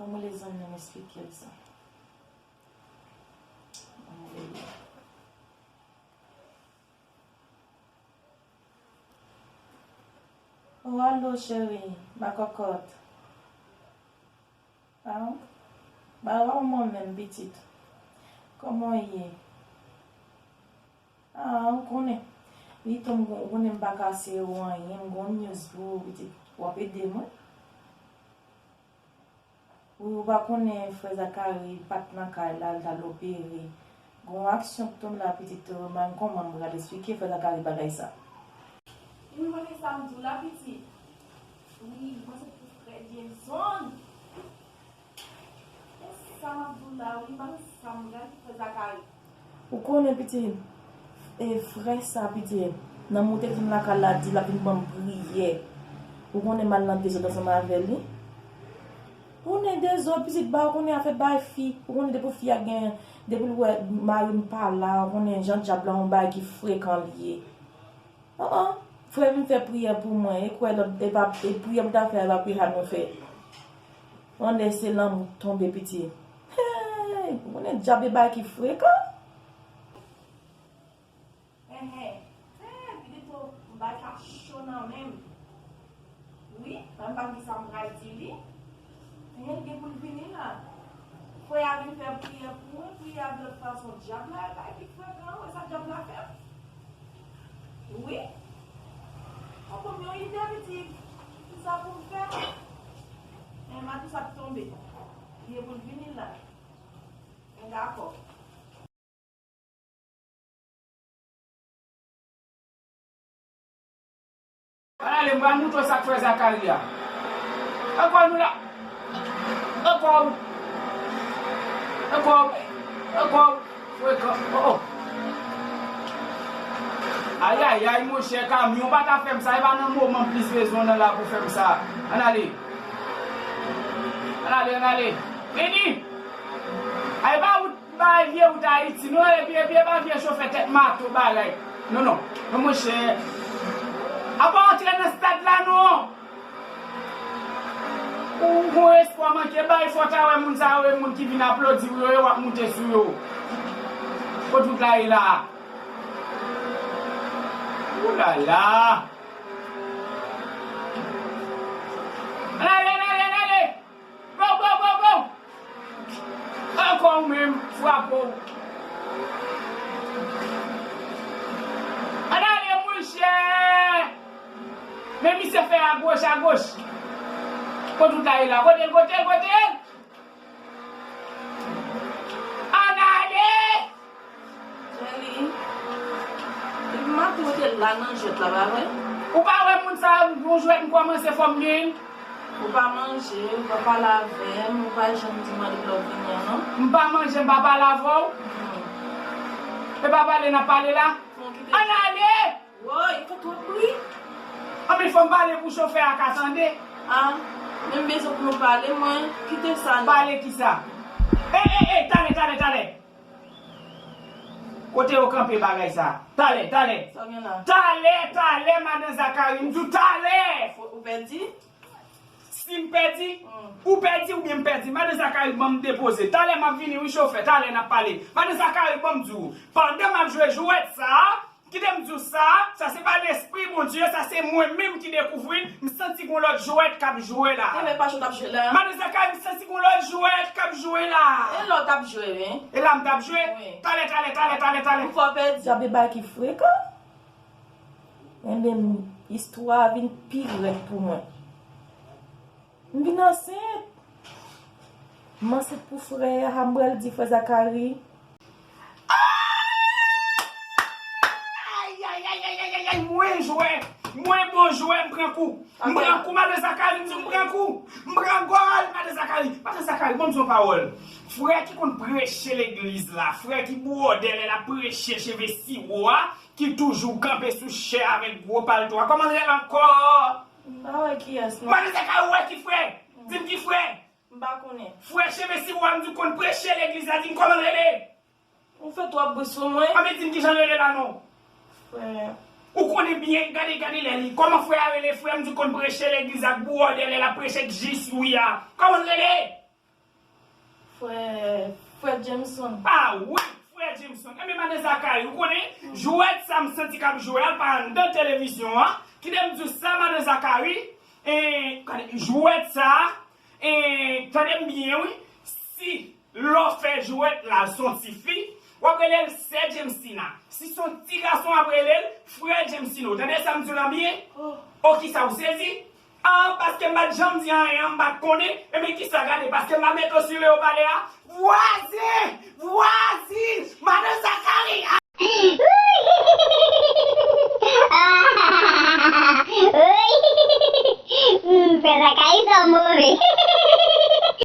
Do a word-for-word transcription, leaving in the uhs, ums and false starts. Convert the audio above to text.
Ban m rele zanmi m, esplike l sa. Ban m rele. Oh, alo, cheri, ma cocotte. Ah, ba, ba, mwen menm, pitit. Kòman w ye? Ah, ou konnen. Wi, tonton, ou konnen m pa kase ou anyen, m gon news pou ou, pitit. W ap ede mwen? Wi, ou pa konnen frè Zakari pa t nan kay la, l t al opere. Gon aksyon k tonbe la, pitit, euh, m pa konn kòman m pral esplike frè Zakari bagay sa. Ou konnen sa m di w la, pitit? Wi, mwen se pou frè Jameson. E sa m ap di w la, wi, m pa konn sa m pral di frè Zakari. Ou konnen, pitit, e frè sa, pitit, nan moute vin lakay la, di l ap vin ban m priyè. Ou konnen m al nan dezòd ansanm avè li. Ou konnen dezòd, pitit, ba, ou konnen afè bay fi. Ou konnen depi fi a gen, depi l wè mari m pa la, ou konnen jan dyab la, yon bagay ki frekan li ye. An, an, frè vin fè priyè pou mwen, e kwè lòt, e pa, e priyè pou ta fè a, e pa priyè sa nou fè. Anlè se lanmou tonbe, pitit. Hey, ou konnen dyab e bagay ki frekan. Enhen. Enhen, pitit, m bay sa cho nan men m. Wi, men m pa di sa m pral di li. Enhen, l gen pou l vini la. Frè a vin fè priyè pou mwen, priyè a de lòt fason. Dyab la, e bagay ki frekan, wè sa dyab la fè. Wi. Ou ban m yon ide, pitit. Kisa pou m fè? Men maten sa ap tonbe. Li gen pou l vini la. Men dakò. Ann ale, m pral montre w sa k fè Zakari a. Ankò nou la. Ankò. Ankò. Ankò. Frekan. Oh, oh. Ayayay, monchè, kamyon pa ta fè m sa. E pa nan moman m plis bezwen w nan la pou fè m sa. Ann ale. Ann ale, ann ale. Vini. Ay, pa wout. Bay vye wout Ayiti, non, epi, epi, e pa vye chofè tèt mato bagay. Non, non, non, monchè. Apa antre nan stad la, non. Ou gon espwa manke bay, fò ta wè moun sa yo, e moun ki vin aplodi w yo, e w ap moute sou yo. Kot wout la ye la? Oulala. Ann ale, ann ale, ann ale. Go, go, go, go! Ankò ou menm, frape w. Ann ale, monchè! Men misye fè agoch, agoch. Kot wout la ye la? Kote l, kote l, kote l? Ann ale! Cheri, depi maten ou te la nan jwèt la, pa vre? Ou pa wè moun sa yo, yon jwèt m kòmanse fò m genyen l? Ou pa manje, ou pa pale avè m, ou pa janm di m annik lè w vini an, non. M pa manje, m pa pale avè w? Hmm. E pa pale n ap pale la? Fò w kite. Ann ale! Woy, fè twòp bri. Anben, fò m pale pou chofè a ka tande. A, men m bezwen pou nou pale, mwen. Kite sa, non. Pale kisa? E, e, e, talè, talè, talè. Kote yo kanpe bagay sa? Talè, talè. Sa w gen la? Talè, talè, madan Zakari, m di w talè. Fò, ou pèdi? Si m pèdi, hmm, ou pèdi oubyen m pèdi. Madan Zakari, ban m depoze. Talè m ap vini, wi, chofè. Talè n ap pale. Madan Zakari, ban m di w. Pandan m ap jwe jwèt sa a, kite m di w sa, sa se pa lespri Bondye, sa se mwen menm ki dekouvri l. M santi gon lòt jwèt k ap jwe la. Enben, pa jwèt ap jwe la. Madan Zakari, m santi gon lòt jwèt k ap jwe la. E lè w t ap jwe, wi. E la m t ap jwe? Wi. Talè, talè, talè, talè, talè. Ou fò pèdi. Sa se bagay ki frekan. Enben, istwa a vin pi rèd pou mwen. M vin ansent. M ansent pou frè a, m pral di frè Zakari. Ay, ay, ay, ay, ay, ay, ay, mwen jwè, mwen bon jwè, m pran kou. M pran kou, madan Zakari, m di m pran kou. M pran gòl, madan Zakari. Madan Zakari, ban m di w yon pawòl. Frè ki konn preche legliz la, frè ki bwòdè lè l ap preche cheve siwo a, ki toujou kanpe sou chè avèk gwo palto a. Kòman l rele ankò? M pa wè kiyès, non. Madan Zakari, ou wè ki frè? Di m ki frè? M pa konnen. Frè cheve siwo a, m di w konn preche legliz la, di m kòman l rele? Ou fè twòp bri sou mwen. Anben, di m kijan l rele la non. Frè. Ou konnen byen, gade, gade lè li. Kòman frè a rele? Frè m di w konn preche legliz ak bwòdè lè l ap preche ak jis wi a. Kòman l rele? Jameson. Ah wi, frè Jameson. Enben, madan Zakari, ou konnen, jwèt sa m santi k ap jwe a pa anndan televizyon an. Kite m di w sa, madan Zakari. E, jwèt sa, e, tande m byen, wi. Si lè w fè jwèt la, s on ti fi, w ap rele l sè Jamesina. Si s on ti gason, w ap rele l frè Jamesino. Tande sa m di w lan byen? O, kisa w sezi? Ah, paske m pa t janm di anyen, m pa t konnen. Enben, kisa gade, paske m pa mete w sou Leo Pale a? Vwazen! Vwazin! Madan Zakari! Ah! Sè Zakari sa move.